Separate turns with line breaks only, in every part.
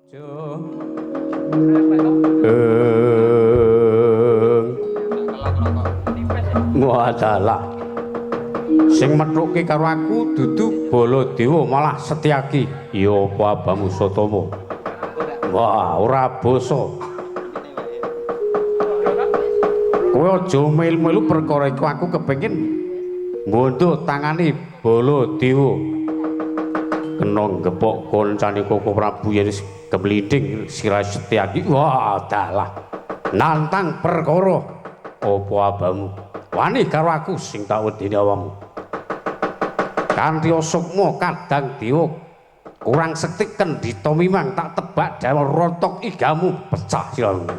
Wadalah. Sing methuke karo aku dudu Baladewa malah Setyaki. Ya apa abamu Satama? Wah, ora basa. Kowe aja melu-melu perkara iku, aku kepengin nggondo tangane Baladewa. Kena gepok koncane Koko Prabu yen wis kemliding sirah Setyaki. Wah, dalah. Nantang perkara apa abamu? Wani karo aku sing tak wedeni awakmu. Kanthi sukma kadang dewa kurang sekti kendhita mimang tak tebak dawa rontok igamu pecah siramu.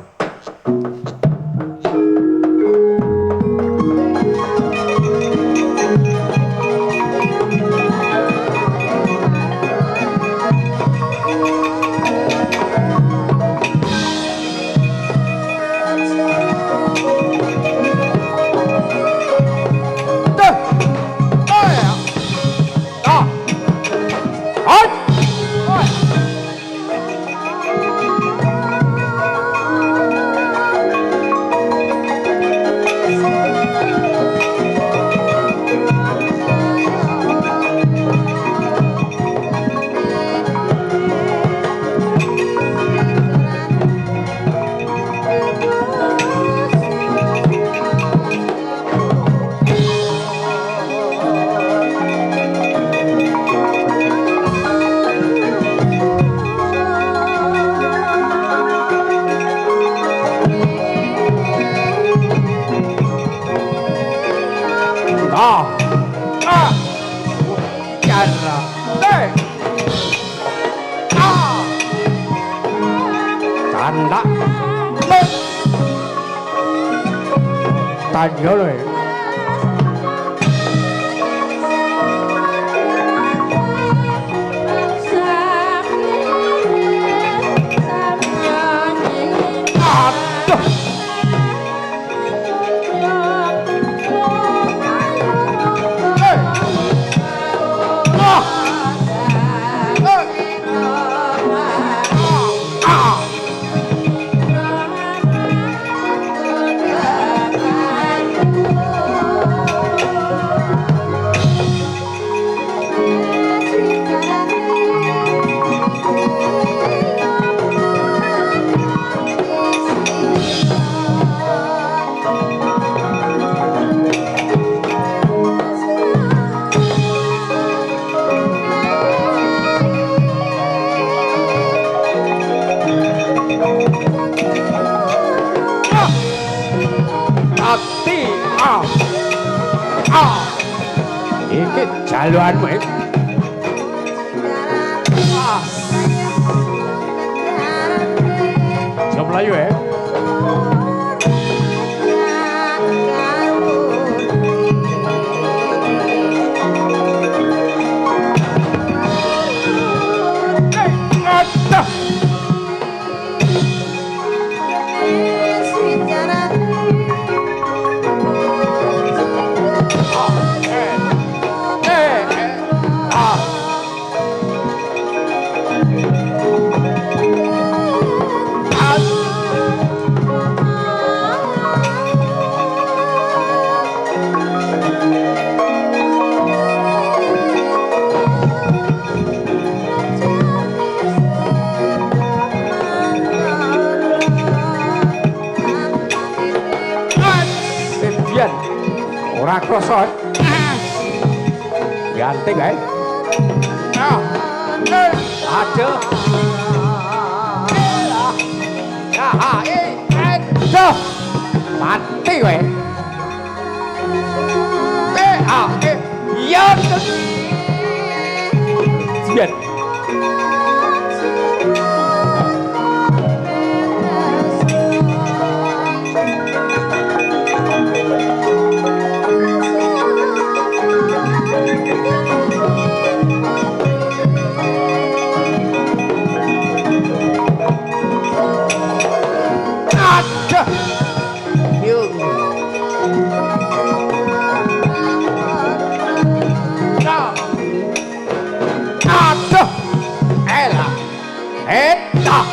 Ah.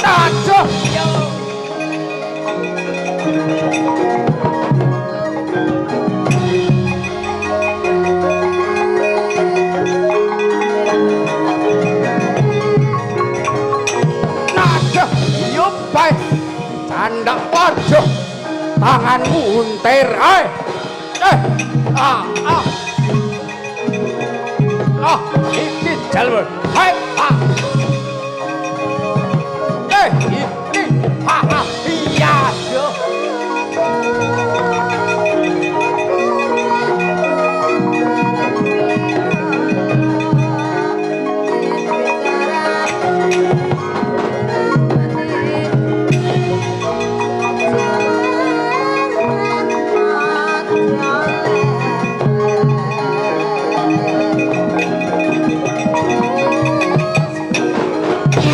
Aduh. Aduh, yo bae. Candak pojo. Tanganmu untir ae. Ah, ah. Ah, iki jalur. Hai, ah. Iki. Ha, ha. Iya, yo.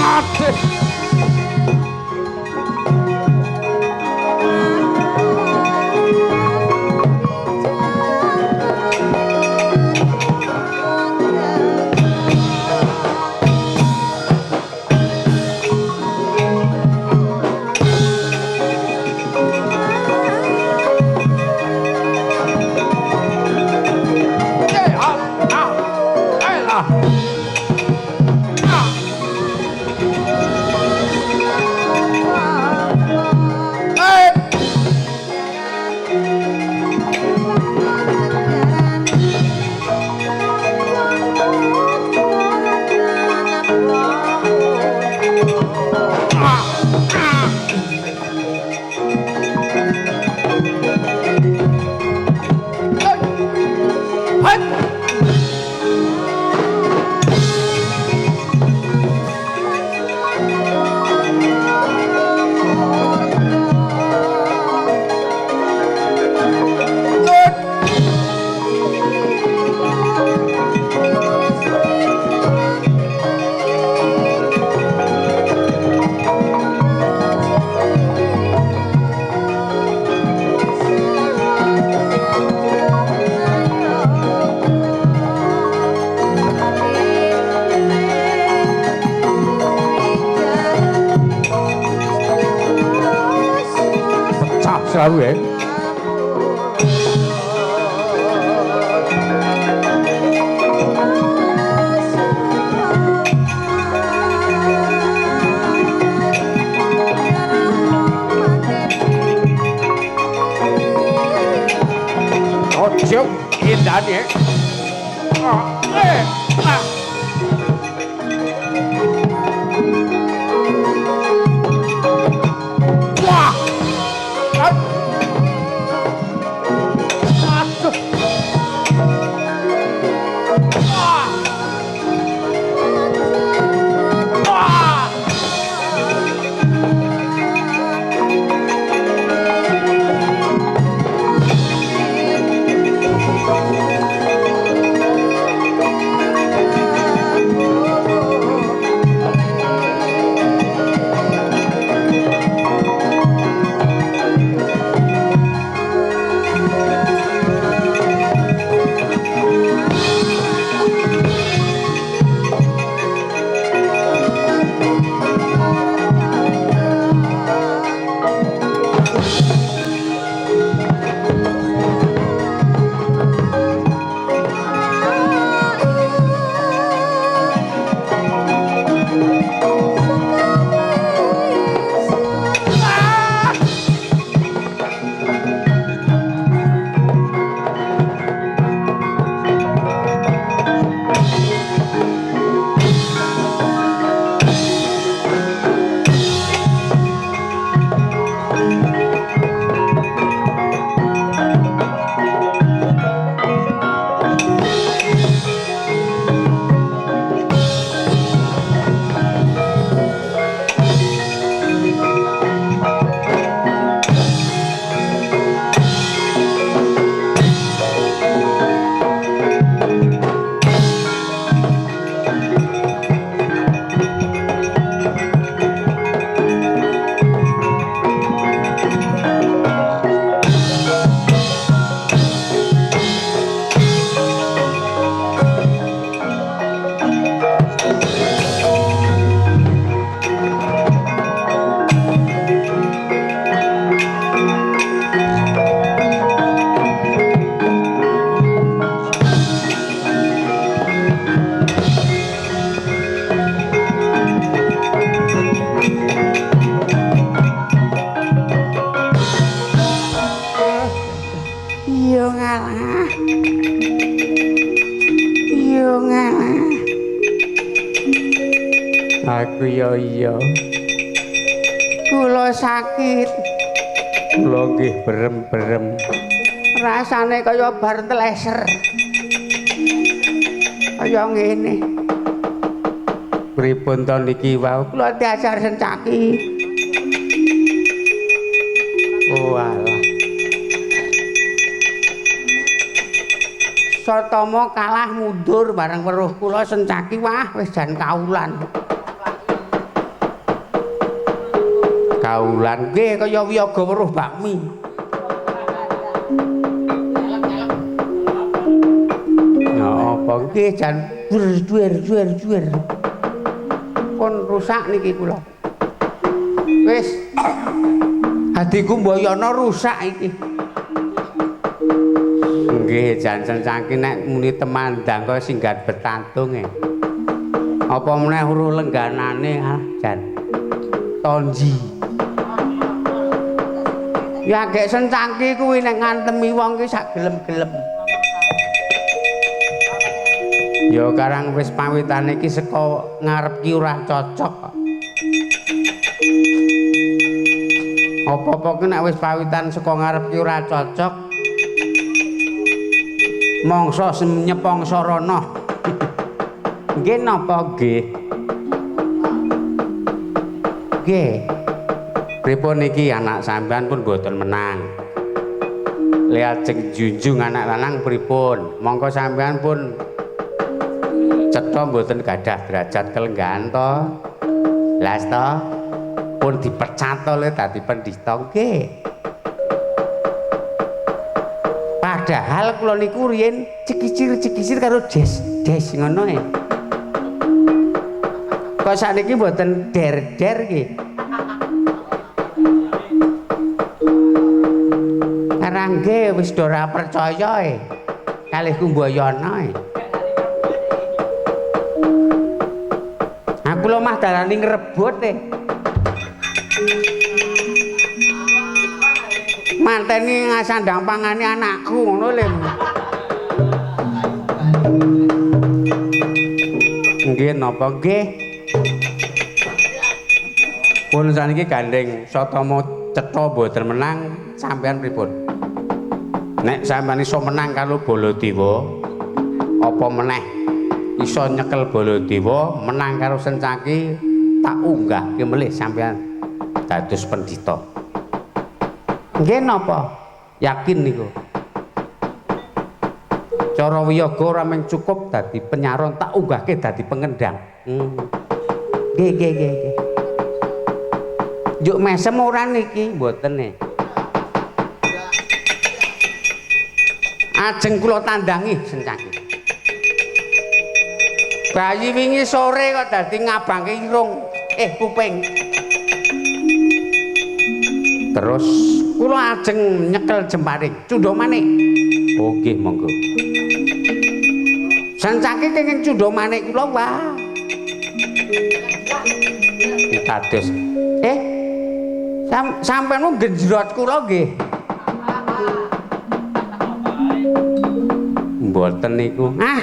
Aduh. Ah, ah. Ah. Ah. Eh. Ah. Ah. Eh. Hai. Eh. Pecah selalu ya. Ojo indane. Ah, eh, ah. Wah. Aduh. Ah. Ah. Aduh ngalah. Aku ya iya. Kula sakit. Kula nggih berem-berem. Rasane kaya bar tleser. Kaya ngene. Pripun to niki wau? Kula diajar Sencaki. Oh alah. Satama kalah mundur bareng weruh kula Sencaki wah wis jan kaulan. Kaulan nggih kaya wiyaga weruh bakmi. Ya apa nggih jan duer. Pun rusak niki kula. Wis hatiku mboyono rusak iki. Nggih jan Sencaki nek muni temandang kaya singgat betatung e. Apa meneh weruh lengganane ah jan tonji. Ya gek Sencaki kuwi nek ngantemi wong ki sak gelem-gelem. Ya karang wis pawitane iki saka ngarep ki ora cocok. Apa-apa ki nek wis pawitan saka ngarep ki ora cocok. Mangsa nyepong sarana. Nggih napa nggih? Nggih. Pripun iki anak sampean pun mboten menang. Lajeng junjung anak lanang pripun? Mongko sampean pun cetha mboten gadah derajat kelenggahan to. Lah to pun dipecat to le dadi pendhita nggih. Padahal kula niku riyen cikicir-cikicir karo des-des ngono e. Kok sakniki mboten der-der iki. Karang nggih wis do ora percaya e. Kalih Kumbayana e. Aku lho mah darani ngrebut e. Manteni ngasandang pangane anakku ngono lho. Nggih napa nggih? Pun saniki gandeng Satama cetha mboten menang sampean pripun? Nek sampean iso menang karo Baladewa, apa meneh iso nyekel Baladewa menang karo Sencaki tak unggahke melih sampean dados pendhita. Nggih napa? Yakin niku. Cara wiyaga ora mung cukup dadi penyaron, tak unggahke dadi pengendang. Nggih nggih nggih nggih. Njuk mesem ora niki? Mboten e. Ajeng kula tandangi Sencaki. Bayi wingi sore kok dadi ngabangke irung, kuping. Terus kula ajeng nyekel jemparing, cundha manik. Oh nggih monggo. Sencaki kenging cundha manik kula wah. Pitados. Sampeyan genjrot kula nggih. Mboten niku. Ah.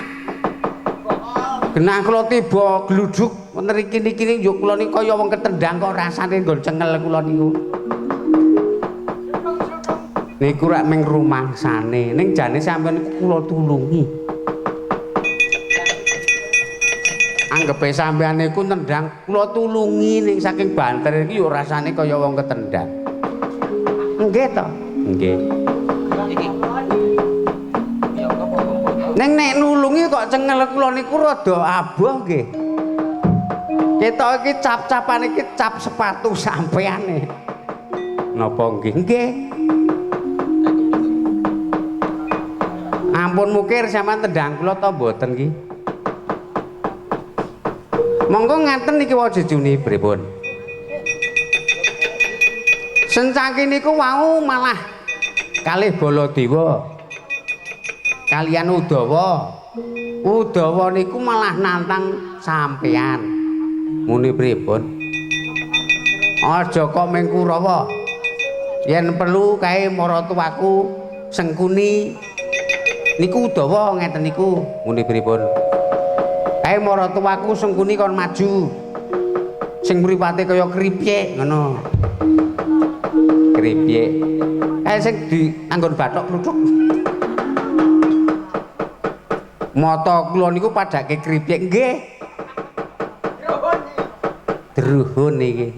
Genah kula tiba gluduk wonten iki niki yo kula niku kaya wong ketendang kok rasane nggon cengel kula niku. Niku rak ming rumangsane, ning jane sampeyan niku kula tulungi. Anggepe sampeyan niku nendang kula tulungi ning saking banter iki yo rasane kaya wong ketendang. Nggih to? Nggih. Ning nek nulungi kok cengel kula niku rada aboh nggih. Ketok iki cap-capane iki cap sepatu sampeane. Napa nggih? Nggih. Ampun mukir sampean tendang kula ta mboten nggih? Monggo ngaten niki wae jejuni pripun? Sencaki niku wau malah kalih Baladewa kalian Udawa. Udawa niku malah nantang sampean. Muni pripun? Aja kok ming Kurawa. Yen perlu kae maratuwaku Sengkuni niku Udawa ngeten niku. Muni pripun? Kae maratuwaku Sengkuni kon maju. Sing mripate kaya kripyek ngono. Kripyek. Kae sing di anggon bathok kluthuk. Mata kula niku padhake kripyek nggih. Druhun iki.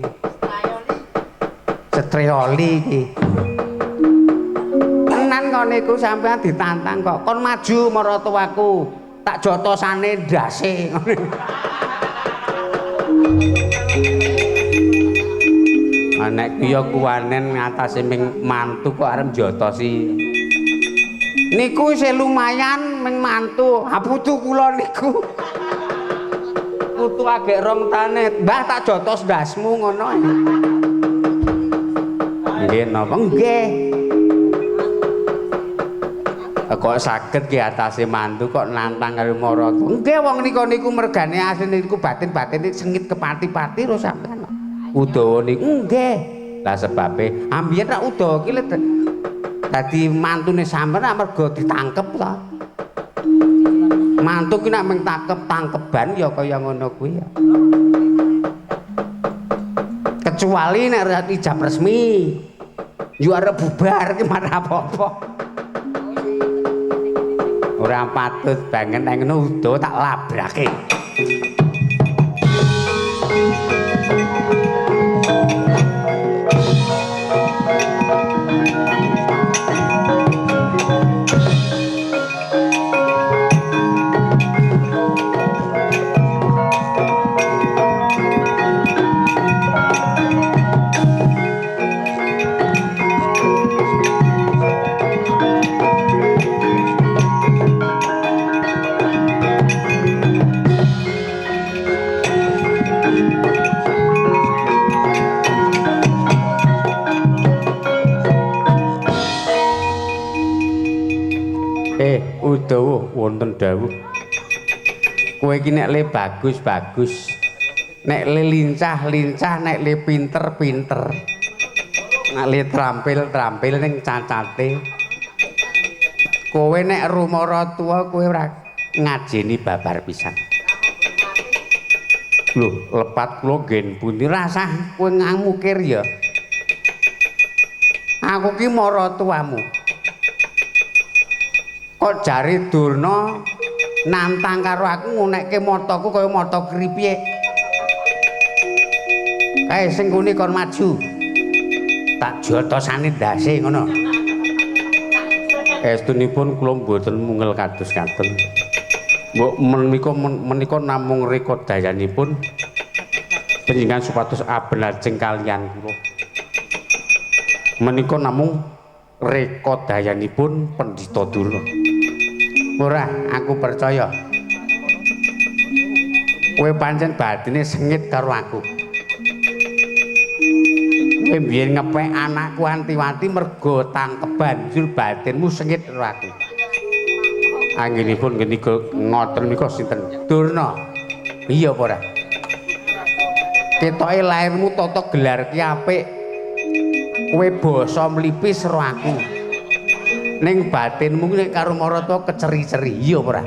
Setreoli iki. Tenan kok niku sampean ditantang kok. Kon maju maratuwaku. Tak jotosane ndase. Nek ki ya kuwanen ngatasé ming mantu kok arep njotosi. Niku isih lumayan ming mantu. Ha putu kula niku. Putu agek rong tane. Mbah tak jotos ndasmu ngono. Nggih napa? Nggih. Kok saged ki atase mantu kok nantang karo maratuwa. Nggih wong nika niku mergane asline niku batin-batine sengit kepati-pati ro sampean. Udawa niku nggih. Lah sebabe ambiyen rak Udawa ki dadi mantune sampean mergo ditangkep to. Mantu ki nek mung tangkep-tangkeban ya kaya ngono kuwi ya. Kecuali nek ijab resmi. Yo arep bubar ki marah apa-apa. Ora patut banget nek ngono Udawa tak labrake. Udawa wonten dawuh. Kowe iki nek le bagus-bagus, nek le lincah-lincah, nek le pinter-pinter, nek le trampil-trampil ning cacate. Kowe nek rumara tuwa kowe ora ngajeni babar pisan. Lho, lepat kula nggen pundi rasah kowe ngamukir ya. Aku ki maratuwamu. Kok jare Durna nantang karo aku ngunekke mataku kaya mata kripyek. Kae sing kuni kon maju. Tak jotosane ndase ngono. Estunipun kula mboten mungel kados ngaten. Mbok menika namung reka dayanipun panjenengan supados abenajeng kaliyan kula. Menika namung reka dayanipun Pendhita Durna. Ora, aku percaya. Kowe pancen batine sengit karo aku. Kowe mbiyen ngepek anakku Antiwati mergo tangkeban jur batinmu sengit karo aku. Anggenipun ngendika ngoten nika sinten? Durna. Iya apa ora? Ketoke lairmu tata gelar ki apik. Kowe basa mlipis karo aku. Ning batinmu nek karo maratuwa keceri-ceri, iya apa ora?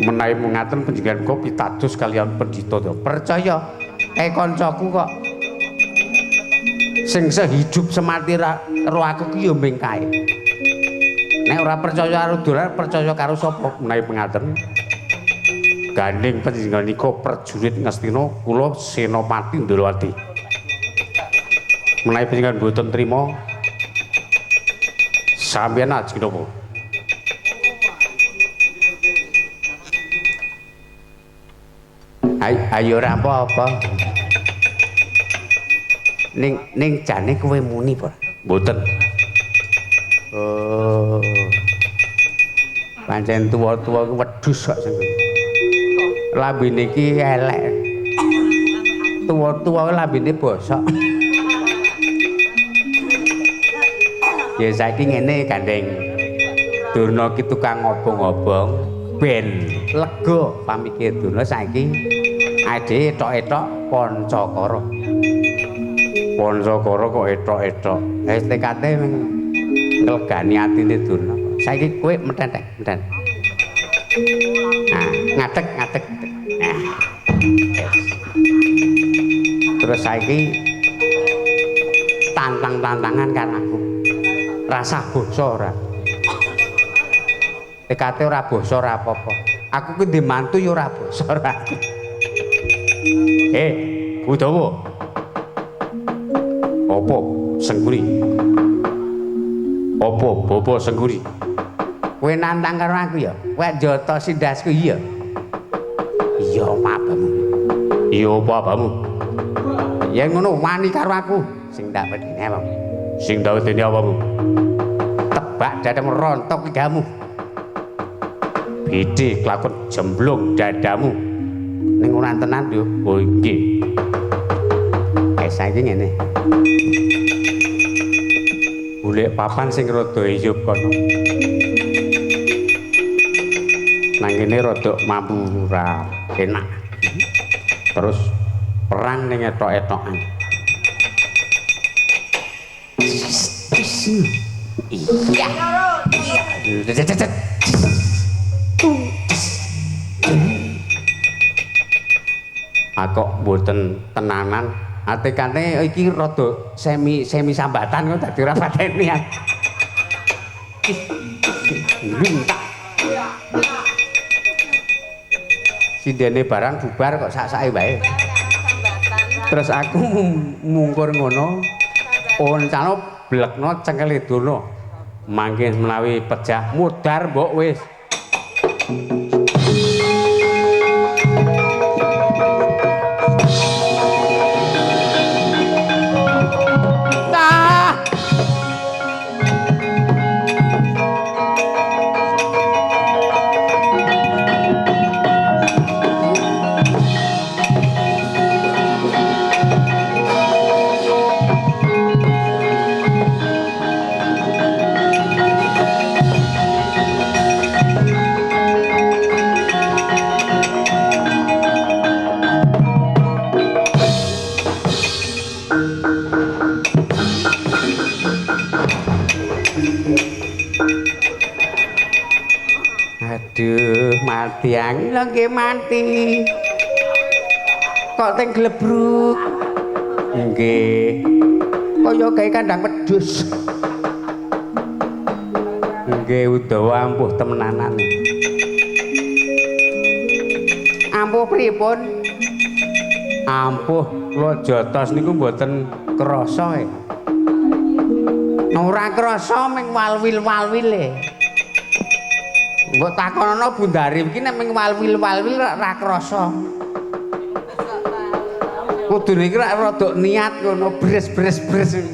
Menawi mengaten panjenengan kula pitados kaliyan pendhita to. Percaya kae kancaku kok. Sing sehidup semati karo aku ki ya ming kae. Nek ora percaya karo Durna, percaya karo sapa? Menawi mengaten gandeng panjenengan nika prajurit Ngastina, kula Senopati Ndorowati. Menawi panjenengan mboten trima sampeyan ajeng napa? Ayo ora apa-apa. Ning jane kowe muni apa? Mboten. Oh. Pancen tuwa-tuwa ku wedhus kok sing. Lambene iki elek. Tuwa-tuwa lambene bosok. Ya saiki ngene gandeng. Durna ki tukang ngobong-ngobong ben lega pamikir Durna saiki ade etok-etok Pancakara. Pancakara kok etok-etok. Wis tekate nglegani atine Durna. Saiki kowe metenteng, metenteng. Nah, ngadeg ngadeg. Nah. Terus saiki tantang-tantangan karo aku. Rasah basa ora. Tekate ora basa ora apa-apa. Aku ki ndek mantu ya ora basa ora. Udawa. Apa Sengguri? Apa bapa Sengguri? Kowe nantang karo aku ya? Kowe njotosi ndasku iya. Iya apa abamu? Iya apa abamu? Yen ngono wani karo aku. Sing tak wedeni apa? Sing tak wedeni apamu? Tebak dadamu rontok igamu. Bede kelakon jemblung dadamu. Ning ora tenan yo. Oh nggih. Saiki ngene. Golek papan sing rada iyup kono. Nang kene rada mampu ora enak. Terus perang ning etok-etokan. Iya. Aku mboten tenanan. Atekane iki rada semi sambatan kok dadi ora pateni. Luntak. Sindene barang bubar kok sak-sake wae. Terus aku mungkur ngono, oncano blekno cengkele Durna. Mangke menawi pejah mudhar mbok wis. Aduh, mati angin lho nggih mati. Kok teng glebruk? Nggih. Kaya gawe kandang wedhus. Nggih, Udawa ampuh temenanan. Ampuh pripun? Ampuh kula jotos niku mboten krasa e. Ora krasa ming walwil-walwil e. Mbok takonono Bundari iki nek ming walwil-walwil ora krasa. Kudune iki rak rada niat ngono bres-bres-bres.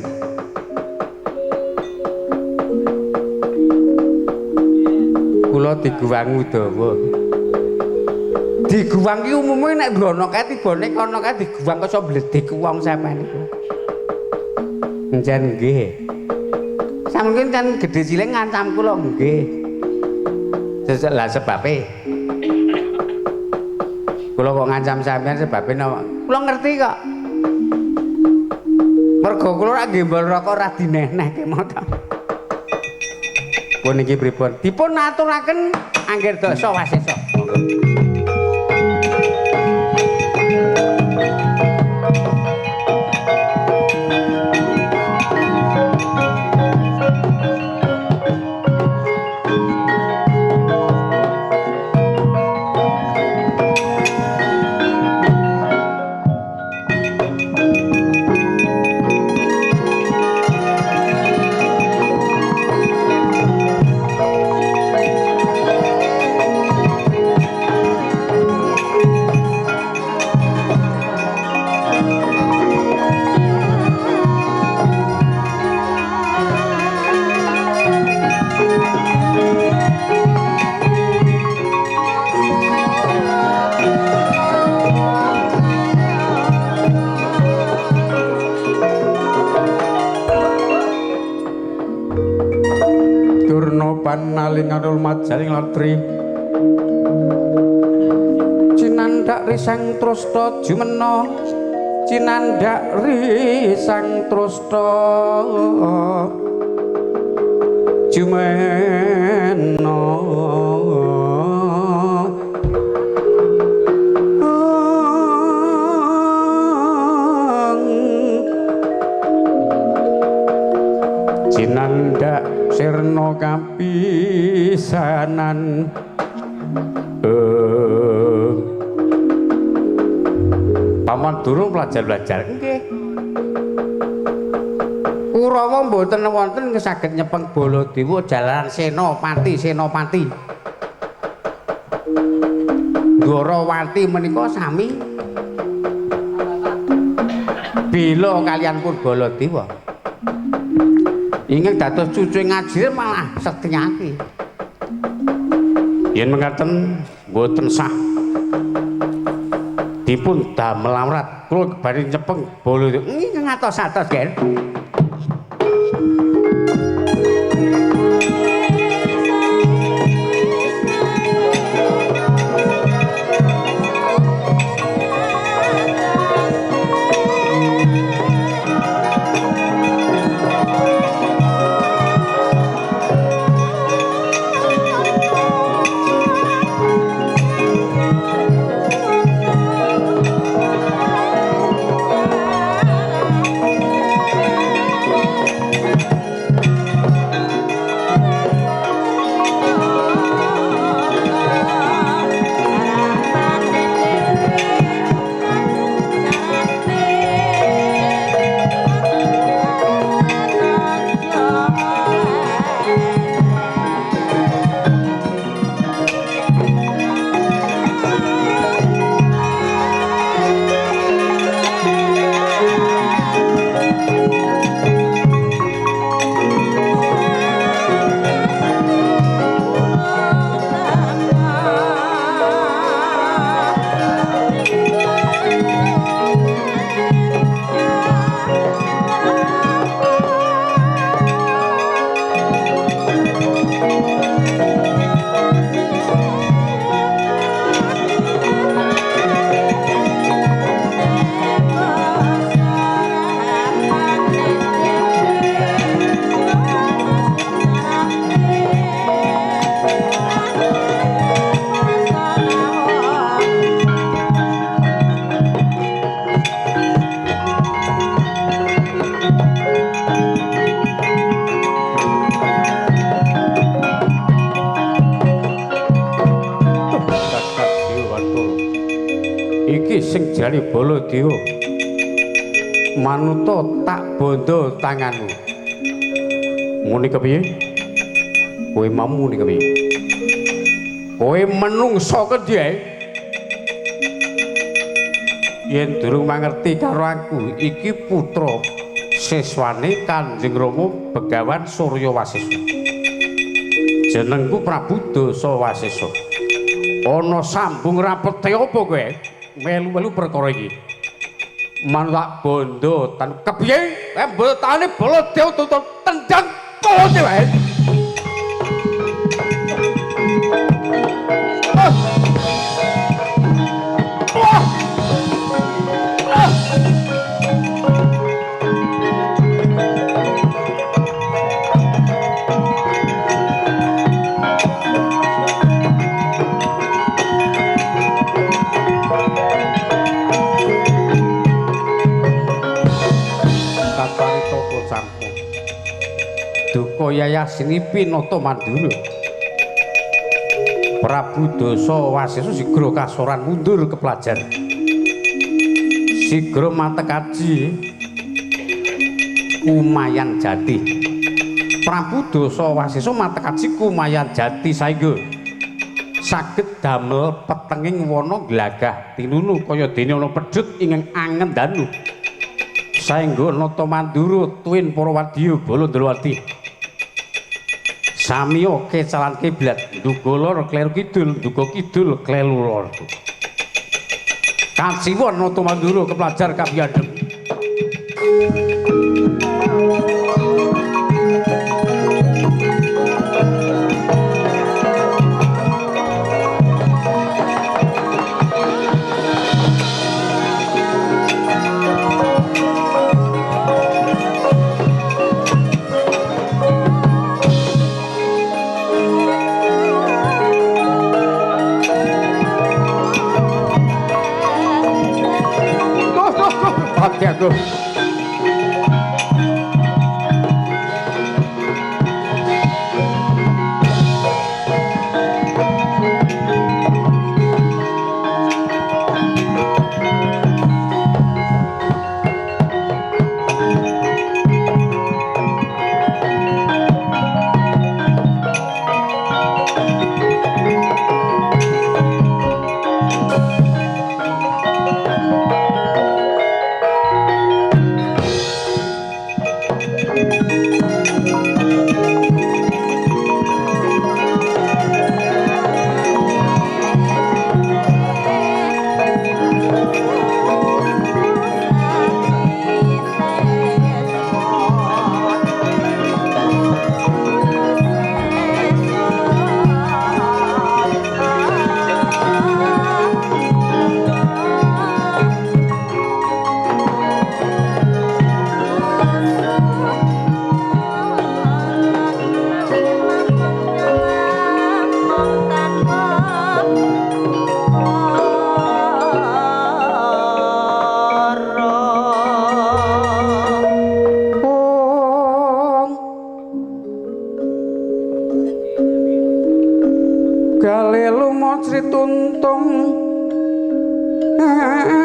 Kula diguwang Udawa. Diguwang ki umume nek ngono kae tibane kono kae diguwang kok iso bledek wong sampean niku. Encen nggih. Sampeyan kan gedhe cilik ngancam kula nggih. Lah sebabe kula kok ngancam sampean sebabe napa? Kula ngerti kok. Mergo kula ora gembol rokok ora dineh-nehke mata. Pun niki pripun? Dipun aturaken angger dasa wasesa. Monggo. Nalinganul majaling latri cinandak risang trusta jumena cinandak risang trusta jumena. Paman Paman durung pelajar-pelajar. Nggih. Kurawa mboten wonten saged nyepeng Baladewa jalaran Senopati Senopati. Ndorowati menika sami bela kalian pun Baladewa. Ingkang dados cucu ngajire malah Setyaki. Yen mekaten mboten sah dipun damel amrat kula badhe nyepeng Baladewa. Nggih ngatos-atos, Gen. Iki sing jane Baladewa. Manuta tak bondo tanganmu. Muni kepiye? Kowe mau muni kepiye? Kowe menungso kendi ae? Yen durung mangerti karo aku, iki putra siswane Kanjeng Rama Begawan Surya Wasesa. Jenengku Prabu Dasa Wasesa. Ana sambung rapete apa kowe? Melu-melu perkara iki. Manut tak bondo tan kepiye? Bondo tane Baladewa tuntut tendang kolone wae. Duka yayasini Pinata Mandura. Prabu Dasa Wasesa sigra kasoran mundur kepelajar. Sigra matekaji Kumayan Jati. Prabu Dasa Wasesa matekaji Kumayan Jati saengga saged damel petenging wana glagah tinunu kaya dene ana pedhut ingkang angen danu. Saengga Nata Mandura tuwin para wadya Balandrawati. Samiya kecalan kiblat, nduga lor kleru kidul, nduga kidul kleru lor. Kaciwon Nata Mandura kepelajar kabiyandhem. Aku.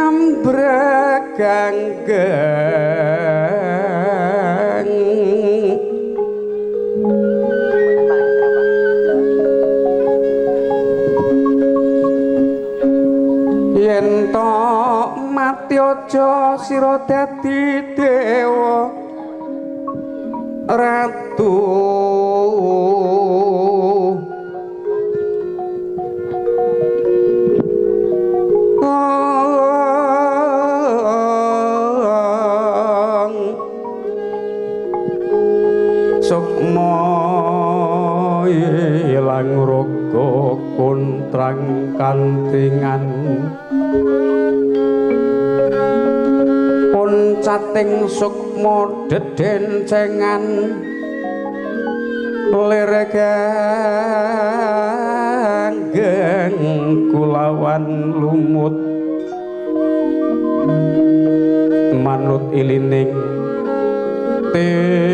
Ambraganggeng yen to mati aja sira dadi dewa ratu. Sukma ilang raga kontrang kantingan poncating sukma dedencengan lir ganggeng kulawan lumut manut ilining tirta.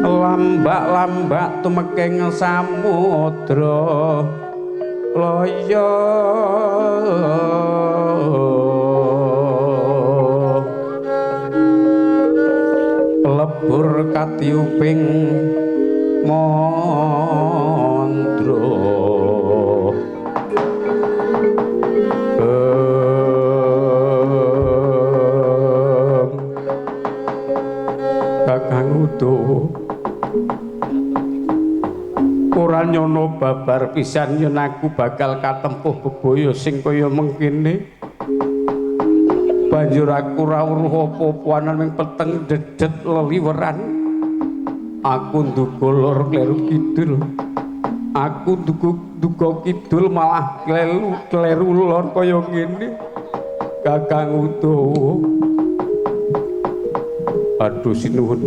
Lambak-lambak tumekeng samudra laya lebur katiuping mandra. Kakang Udawa ora nyono babar pisan yen aku bakal katempuh bebaya sing kaya mengkene. Banjur aku ora weruh apa-apa ana ing peteng dedet leliweran. Aku nduga lor kleru kidul. Aku nduga kidul malah kleru lor kaya ngene. Kakang Udawa. Aduh sinuwun.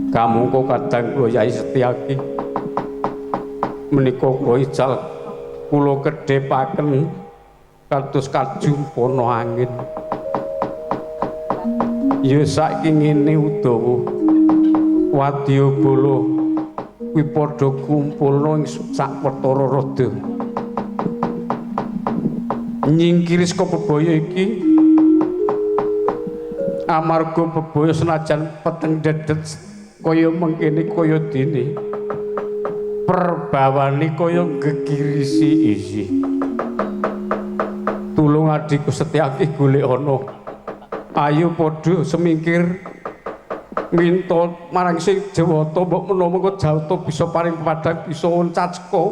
Kamangka kadang kula Yai Setyaki menika kula ical kula kedhepaken kados kajumpana angin. Ya saiki ngene Udawa, wadyabala kuwi padha kumpulna ing sawetara rada. Nyingkiri saka bebaya iki amarga bebaya senajan peteng dedet kaya mengkene kaya dene perbawane kaya gegirisi isi. Tulung adhiku Setyaki golek ana. Ayo padha semingkir minta marang sing Jawata mbok menawa mengko Jawata bisa paring pepadang bisa oncat saka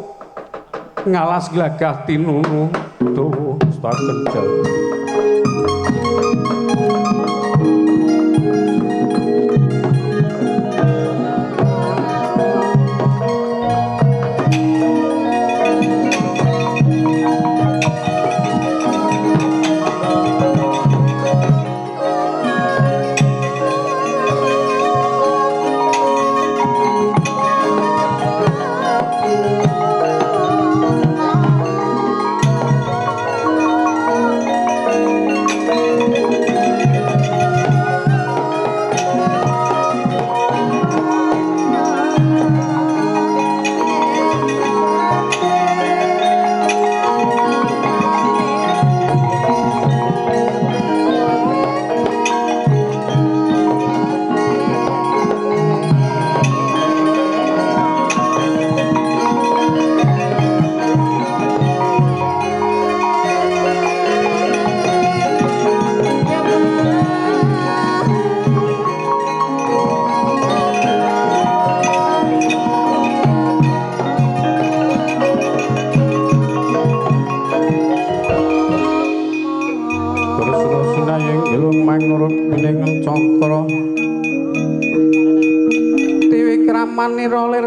ngalas glagah tinunu dawa staken Jawa.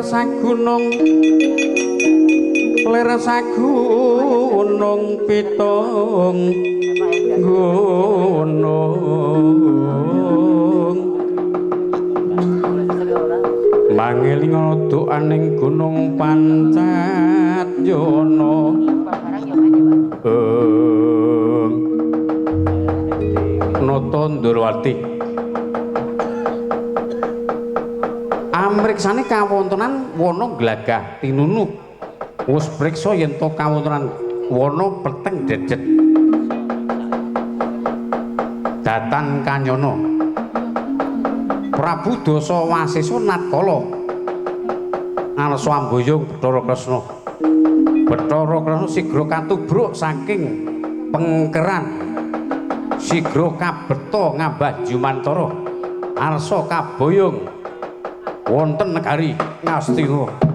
Sagunung lir sagunung pitung gunung. Aning Gunung Pancatyono. Nata Ndorowati. Amriksane kawontenan wana glagah tinunu. Wis priksa yen to kawontenan wana peteng dedet. Datan kanyana. Prabu Dasa Wasesa natkala arsa amboyong Bathara Kresna. Bathara Kresna sigra katubruk saking pengkeran. Sigra kabeta ngambah jumantara. Arsa kaboyong wonten negari Ngastina.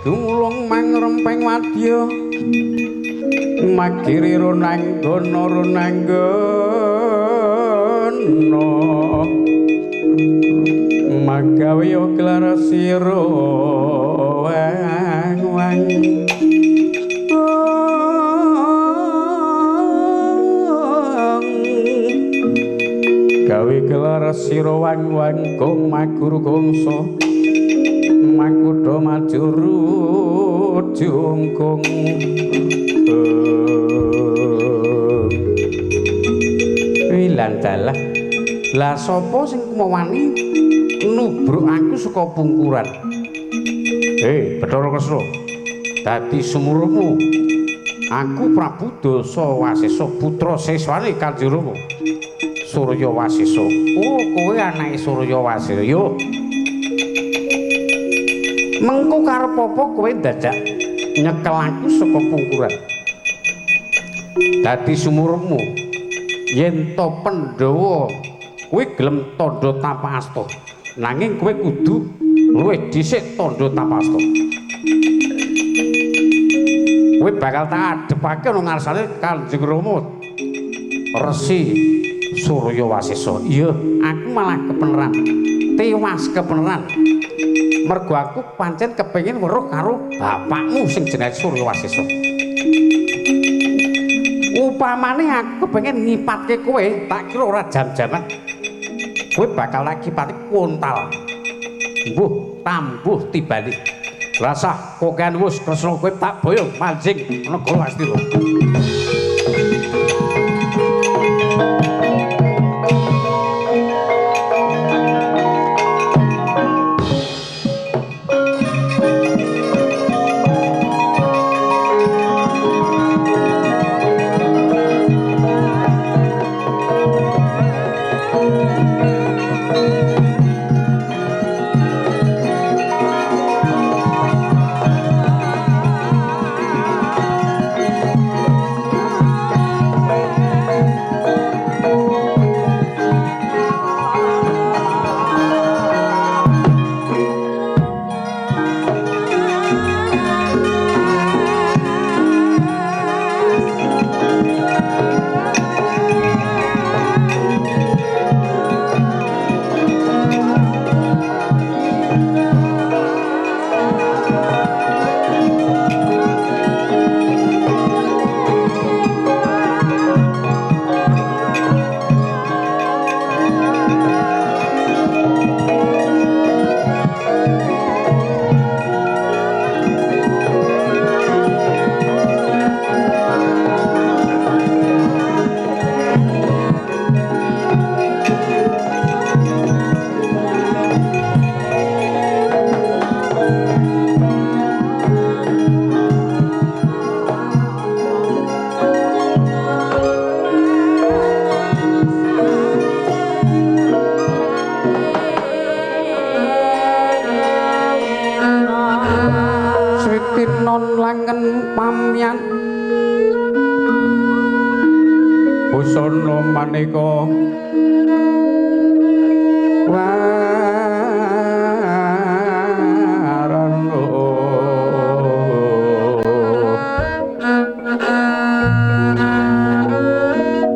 Gumulung mangrempeng wadya magiri runanggana runanggana magawe gelar sira wang wang gawe gelar sira wang wang gong maguru gongso makudha majuru jungkung. Wilan dalah. Lah sapa sing kumawani nubruk aku saka pungkuran? Bathara Kresna. Dadi sumurmu. Aku Prabu Dasa Wasesa putra siswane Kanjeng Rama Surya Wasesa. Oh, kowe anake Surya Wasesa. Yo. Mengko karep apa kowe dadak nyekel aku saka pungkuran? Dadi sumurmu yen to Pandhawa kowe gelem tandha tapa asta, nanging kowe kudu luwih dhisik tandha tapa asta. Kowe bakal tak adhepake nang ngarsane Kanjeng Rama Resi Surya Wasesa. Iya, aku malah kepeneran, tewas kepeneran. Mergo aku pancen kepengin weruh karo bapakmu sing jenenge Surya Wasesa. Upamane aku kepengin ngipatke kowe, tak kira ora jam-jaman. Kowe bakal tak kipati kontal. Mbuh tambuh tibane. Rasah kokean wus Kresna kowe tak boyong manjing negara Astina. Langen pamyan Busana maneka warana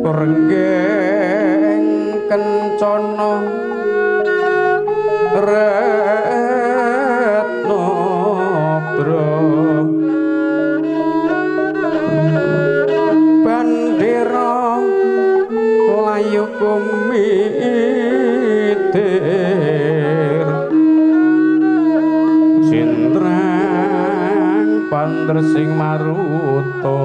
renggeng kencana retna bra bandera layu kumitir sindrang pandresing maruta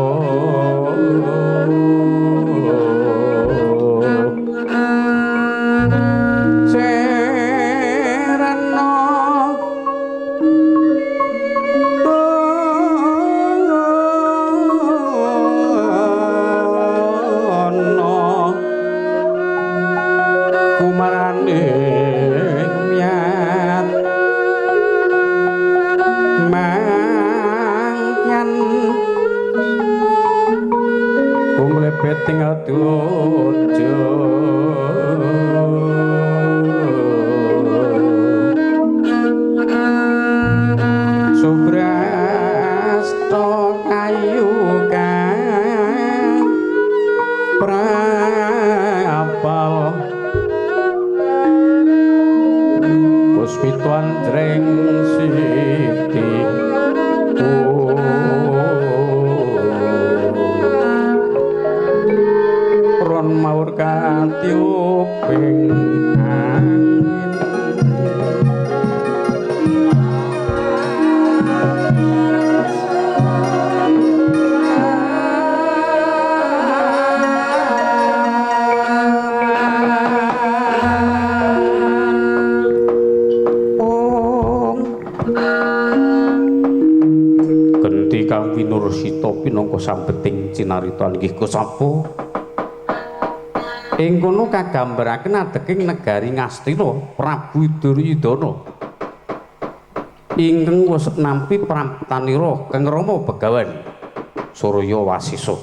serana ana kumaraning myat mangyan kumlebet ing adojo subrasta kayu kang prapal puspita anjreng siti ron maur katiuping angin. Genti kang winursita pinangka sambeting cinarita inggih Kosapa. Ing kono kagambaraken adeking negari Ngastina Prabu Duryudana ingkang wis nampi praptanira Kang Rama Begawan Surya Wasisa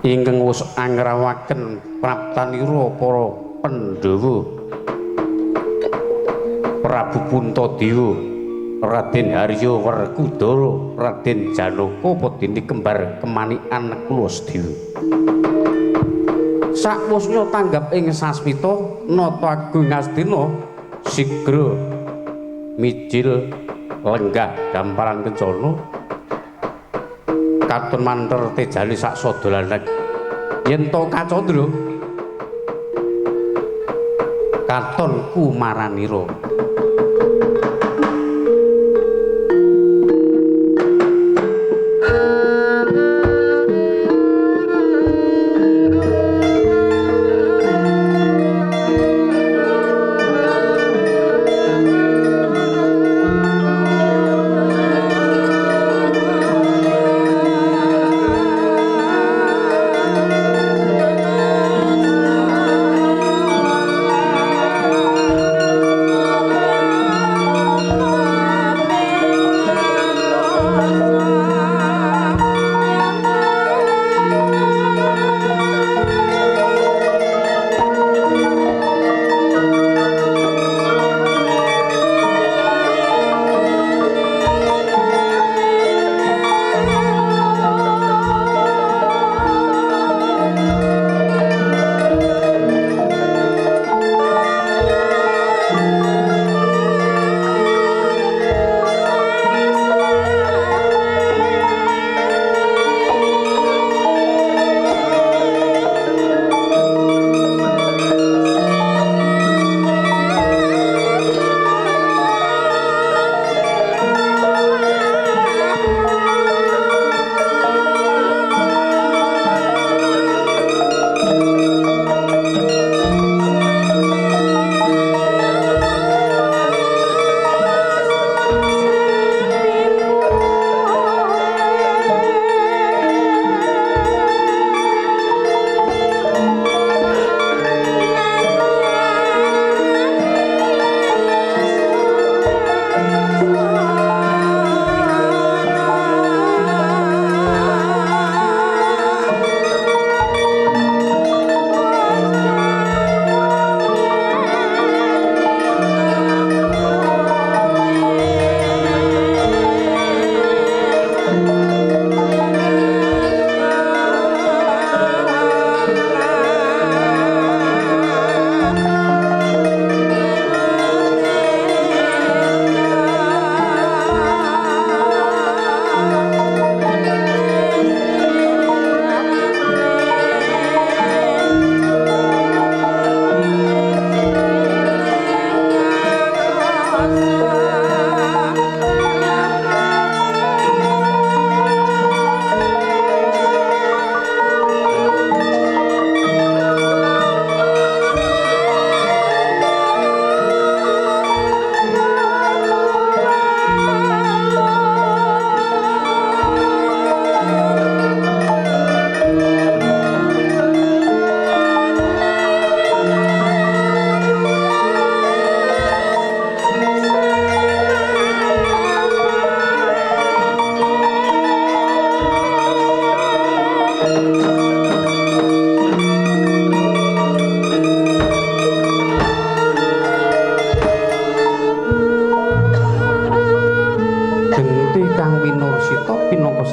ingkang wis angrawaken praptanira para Pandhawa Prabu Puntadewa Raden Harya Werkudara Raden Janaka padene kembar kemanikan Nekula Sedewa. Sakwusnya tanggap ing sasmita nata agung Ngastina sigra mijil lenggah gamparan kencana katon manter tejane sak sadolanek yen to kacandra katon kumaranira.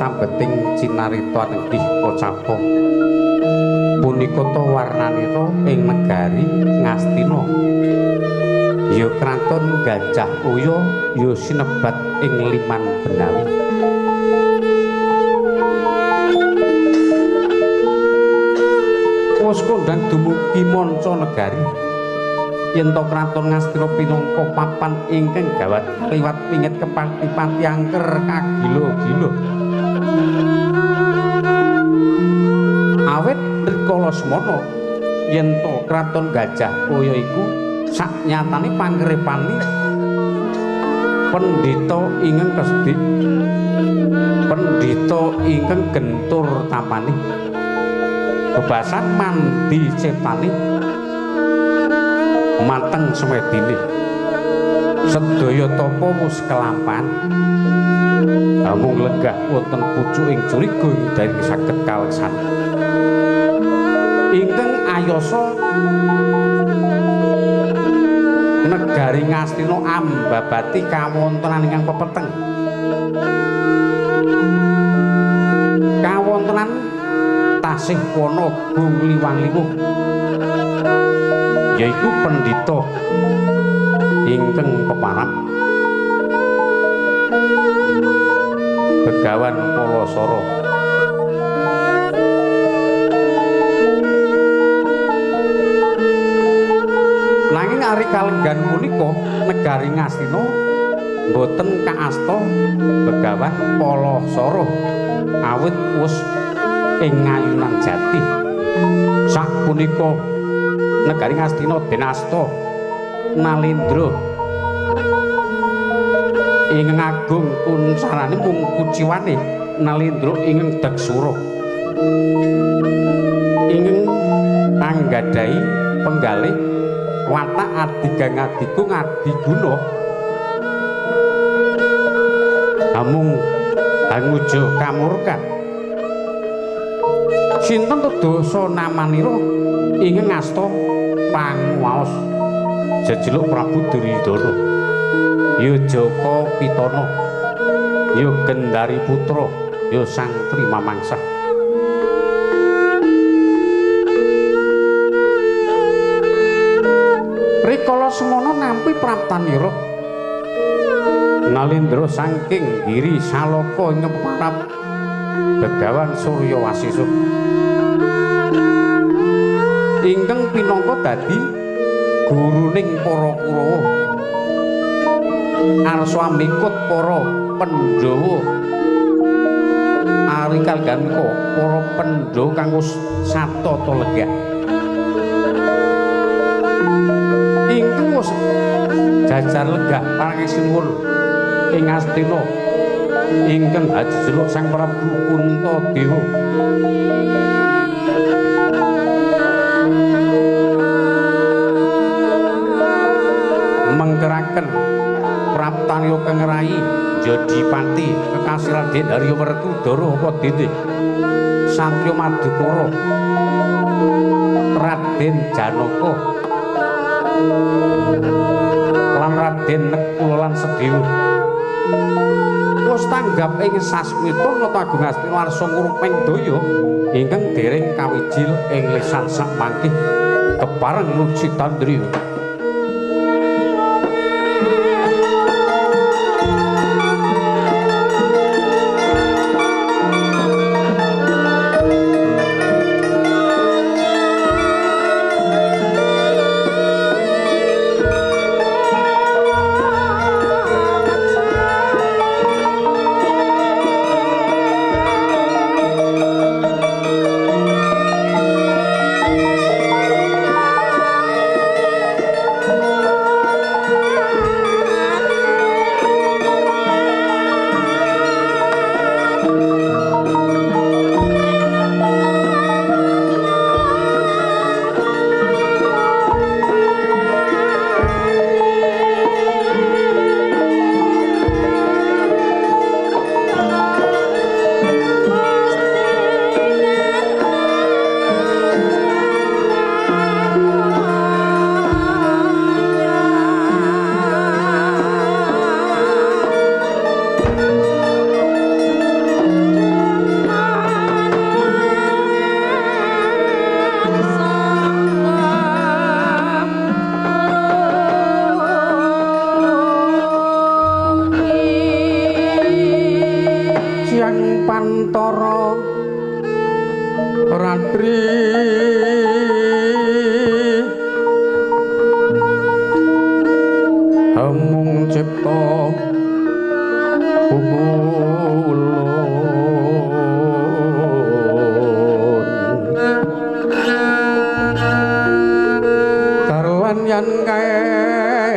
sambeting cinarita nedih kocapa. Punika ta warnanira ing negari Ngastina. Ya kraton Gajah Oya ya sinebat ing Liman Benawi. Wus kondhang dumugi manca negari. Yen ta kraton Ngastina pinangka papan ingkang gawat liwat wingit kepati-pati angker kagila-gila. Awit rikala semana yen ta kraton Gajah Oya iku saknyatane pangrepane pendhita ingkang kesdik, pendhita ingkang gentur tapane, bebasan mandi cetane mateng semedine, sedaya tapa wus kelampan amung lenggah wonten pucuking curiga ing saged kaleksan ingkang ayasa negari Ngastina ambabati kawontenan ingkang pepeteng, kawontenan tasih wana gung liwang-liwuh, yaiku pendhita ingkang peparap Begawan Palasara. Nanging ari kalenggan punika negari Ngastina boten kaasta Begawan Palasara awit wus ing ngayunan jati. Sapunika negari Ngastina den asta Nalendra ingkang agung kunsarane mung kuciwane Nalendra ingkang Daksura ingkang anggadhahi penggalih watak adigang adigung adiguna amung hanguja kamurkan. Sinten dosa namanira ingkang ngasta panguwaos jejeluk Prabu Duryudana, ya Jaka Pitana, ya Gendari Putra, ya Sang Trimamangsa. Rikala semana nampi praptanira Nalendra saking Giri Salaka ing peparap Begawan Surya Wasesa ingkang pinangka dadi guruning para Kurawa, arsa amikut para Pandhawa. Ari kalganika para Pandhawa kang wis satata lenggah ingkang wis jajar lenggah parang sinuwun ing Ngastina ingkang ajejeluk Sang Prabu Puntadewa. Mengkeraken praptanya kang rai Jodipati kekasih Raden Arya Werkudara apa dene Satya Madukara Raden Janaka lan Raden Nekula lan Sedewa wis tanggap ing sasmita nata agung Astina warsa nguruping daya ingkang dereng kawijil ing lesan sakmangke kepareng Lucitandriya.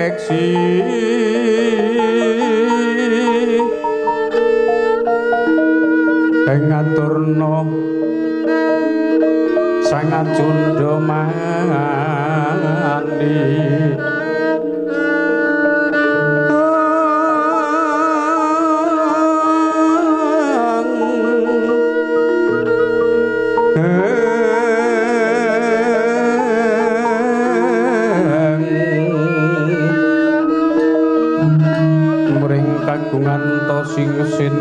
Yeksi ing ngaturna sangat cundha mani mring kagungan ta sing sin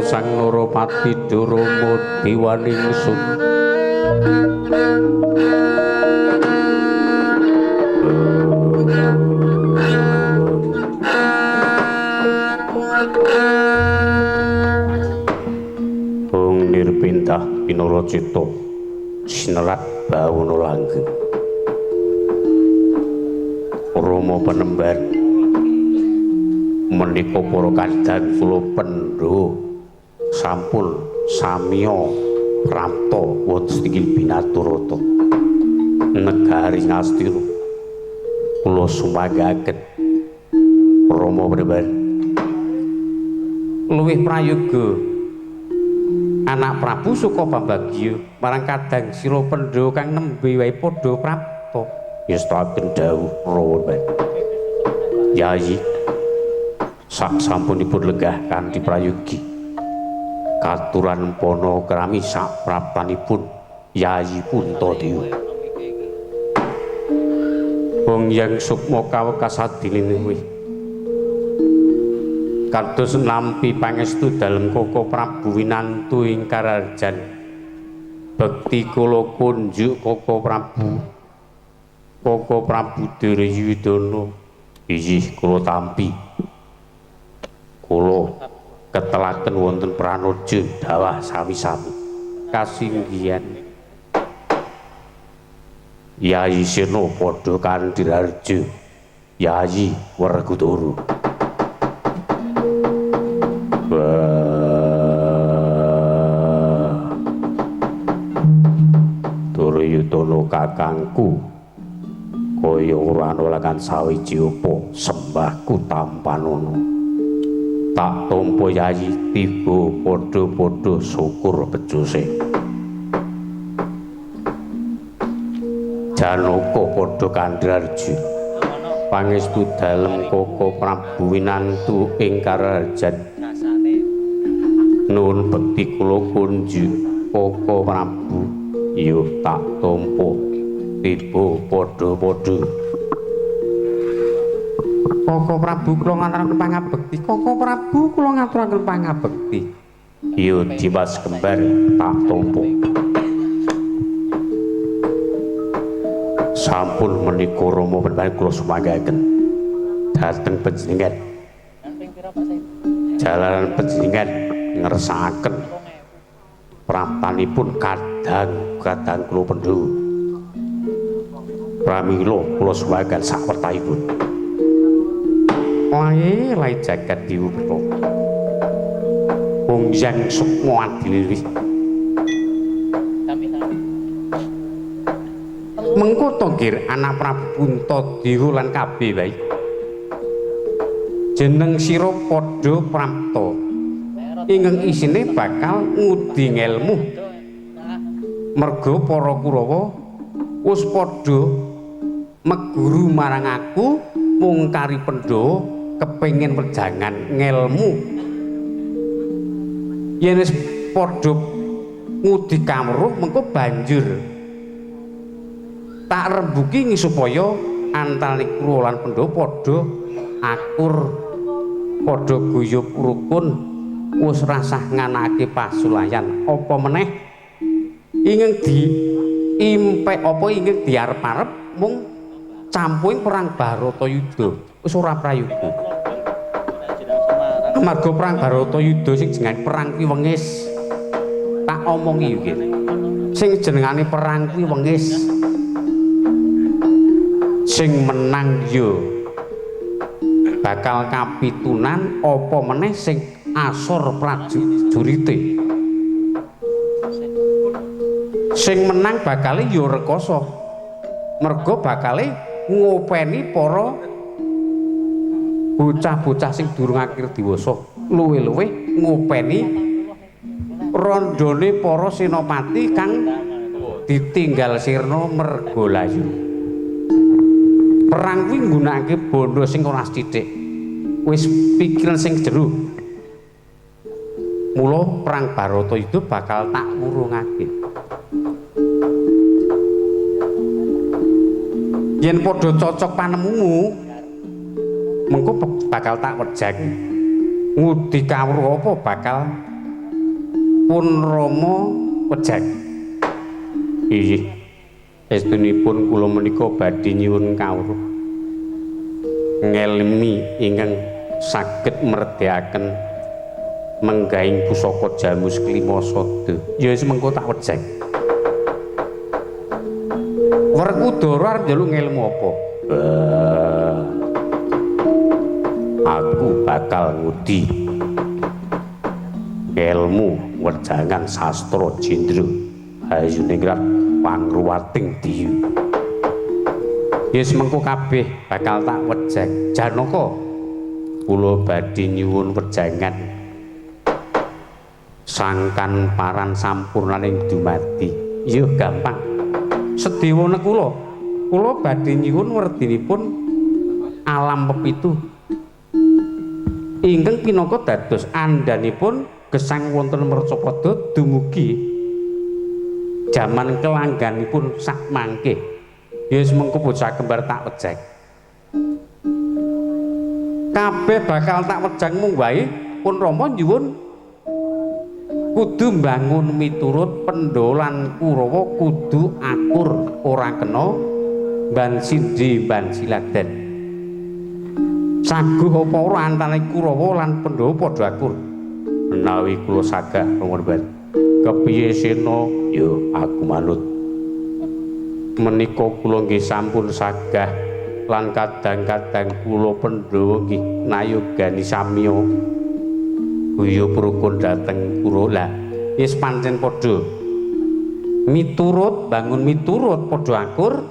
Sang Narapati Durama Dewaningsun Ung nirpintah pinaracita sinerat bawana langgeng Rama penemban menika para kadang kula pendha sampun samiya prapta wonten inggil binaturata negari Ngastina kula sumanggaken Rama penemban luwih prayoga anak Prabu Suka Pambagya marang kadang sira Pandhawa kang nembe wae padha prapta ngestakaken dawuh Rama penemban. Yayi sak sampunipun lenggah kanthi prayogi katuran pana krami sak praptanipun Yayi Puntadewa. Wong yang sukma kawekasadine kuwi kados nampi pangestu dalem Koko Prabu winantu ing Kararjan bekti kula kunjuk Koko Prabu Koko Prabu Duryudana inggih kula tampi kula ketelaken wonten pranoja dawah sami-sami kasinggihan Yayi Sena padha kandhirareja Yayi Werkudara. Duryudana kakangku kaya ora ana sawiji apa sembahku tampanana tak tampa Yayi tiba padha-padha syukur becuse. Janaka padha kandharja pangestu dalem Koko Prabu winantu ing Kararjan nuwun bekti kula kunjuk Koko Prabu yo tak tampa tiba padha-padha. Koko Prabu kula ngaturaken pangabekti Koko Prabu kula ngaturaken pangabekti yo Dimas kembar tak tampa. Sampun menika Rama penemban kula sumanggaken dhateng panjenengan jalaran panjenengan ngersakaken praptanipun kadang-kadang kula Pandhawa pramila kula sumanggaken sawertahipun. Lae lae jagat dewa Betara wong yang sukma adilih mengko to nggir anak Prabu Puntadewa lan kabeh wae jeneng sira padha prapta ingkang isine bakal ngudi ngelmu merga para Kurawa wis padha meguru marang aku mung kari Pandhawa kepengin wejangan ngelmu yen wis padha ngudi kawruh mengko banjur tak rembuki supaya antarane Kurawa lan Pandhawa padha akur padha guyub rukun wis rasah nganake pasulayan apa meneh ingkang diimpek apa ingkang diarep-arep mung campuring perang Baratayuda wis ora prayoga amarga perang Baratayuda sing jenengane perang kuwi wengis tak omongi iki sing jenengane perang kuwi wengis sing menang yo Bakal kapitunan apa meneh sing asor prajurite. Sing menang bakale ya rekoso. Mergo bakale ngopeni para bocah-bocah sing durung akhir dewasa, luwih-luwih ngopeni rondone para senopati kang ditinggal sirna merga layu. Perang kuwi nggunakake bondo sing ora sithik. Wis pikiran sing jero. Mula perang Baratayuda bakal tak wurungake. Yen padha cocok panemumu, mengko bakal tak wejeng. Ngudi kawruh apa bakal pun Rama wejeng. Inggih. Estunipun kula menika badhe nyuwun kawruh ngelmi ingkang saged merdekaken menggaing pusaka Jamus Klima Sada. Ya wis mengko tak wejeng. Werkudara arep njaluk ngelmu apa? Aku bakal ngudi ngelmu wejangan sastra jendra Hayuningrat pangruwating diyu. Yes mengko kabeh bakal tak wejeng. Janaka kula badhe nyuwun wejangan sangkan paran sampurnaning dumadi. Ya gampang. Sedewana kula, kula badhe nyuwun werdinipun alam pepitu ingkang pinangka dados andhanipun gesang wonten Mercapada dumugi jaman kelangganipun sak mangke. Ya wis mengko bocah kembar tak wejeng. Kabeh bakal tak wejeng mung wae pun Rama nyuwun kudu mbangun miturut Pandhawa lan Kurawa kudu akur ora kena ban sindhi ban siladen. Saguh apa ora antane Kurawa lan Pandhawa padha akur. Menawi kula sagah nuwun banget. Kepiye sena? Ya aku manut. Menika kula nggih sampun sagah lan kadang-kadang kula Pandhawa nggih nayogani samya guyub rukun dhateng Kurawa. Lah wis pancen padha miturut bangun miturut padha akur,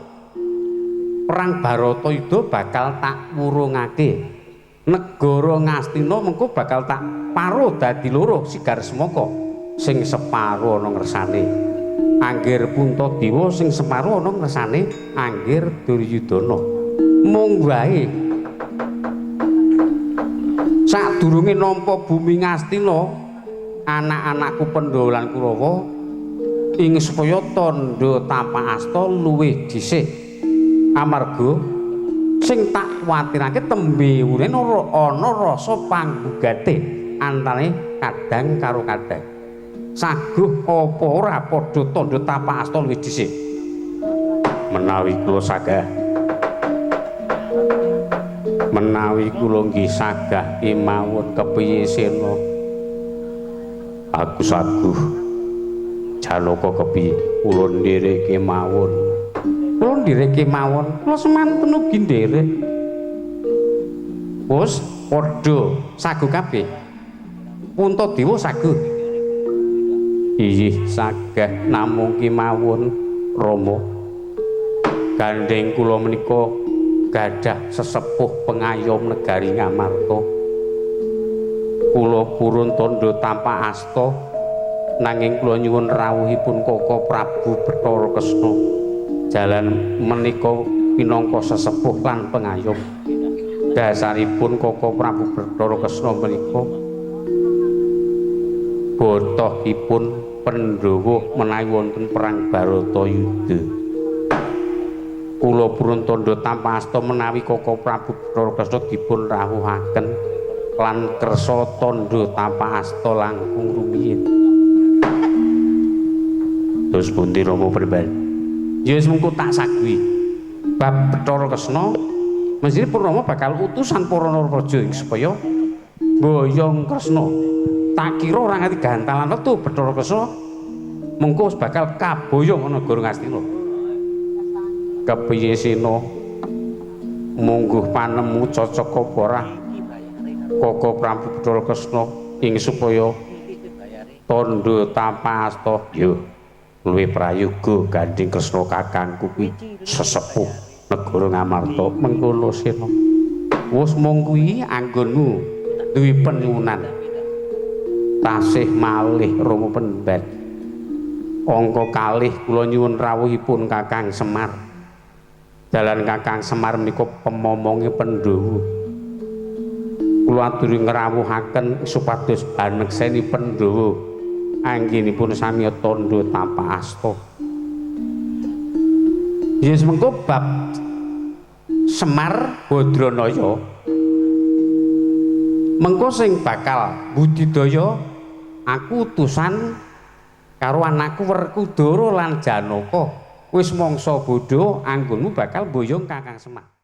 perang Baratayuda bakal tak wurungake. Negara Ngastina mengko bakal tak paro dadi loro sigar semaka. Sing separo ana ngersane Anggir Puntadewa, sing separo ana ngersane Anggir Duryudana. Mung wae sadurunge nampa bumi Ngastina, anak-anakku Pandhawa lan Kurawa ing supaya tandha tapak asta luwih dhisik. Amarga sing tak kuwatirake tembe urene ana rasa panggugate antane kadang karo kadang. Saguh apa ora padha tandha tapak asta luwih dhisik. Menawi kula sagah, menawi kula nggih sagah kemawon kepiye sena? Aku saguh. Janaka kepiye? Kula nderek kemawon. Kula nderek kemawon. Kula semanten ugi nderek. Wis padha saguh kabeh. Puntadewa saguh. Inggih sagah namung kemawon Rama. Gandheng kula menika gadah sesepuh pengayom negari Ngamarta. Kula purun tandha tapak asta nanging kula nyuwun rawuhipun Koko Prabu Bathara Kresna. Jalan menika pinangka sesepuh lan pengayom. Dasaripun Koko Prabu Bathara Kresna menika botohipun Pandhawa menawi wonten perang Baratayuda. Kula purun tandha tapak asta menawi Koko Prabu Bathara Kresna dipun rawuhaken lan kersa tandha tapak asta langkung rumiyin. Terus pundi Rama Pribadi? Ya wis mengko tak saguhi. Bab Bathara Kresna mestine Purnama bakal utusan para Narapraja ing supaya mboyong Kresna. Tak kira ora nganti gantalan wektu Bathara Kresna mengko wis bakal kaboyong ana negara Ngastina. Kepiye sena mungguh panemu cocok apa ora Koko Prabu Bathara Kresna ing supaya tandha tapa asta. Yo luwih prayoga gandeng Kresna kakangku kuwi sesepuh negara Ngamarta. Mengkono Sena. Wis mung kuwi anggonmu duwe penyuwunan. Tasih malih Rama Pendet. Angka kalih kula nyuwun rawuhipun Kakang Semar. Dalan Kakang Semar menika pemomonge Pandhawa. Kula aturi ngrawuhaken supados banekseni Pandhawa anggenipun samiya tandha tapa asta. Yes mengko bab Semar Badranaya mengko sing bakal budidaya aku utusan karo anakku Werkudara lan Janaka. Wis mangsa bodho anggonmu bakal mboyong Kakang Semar.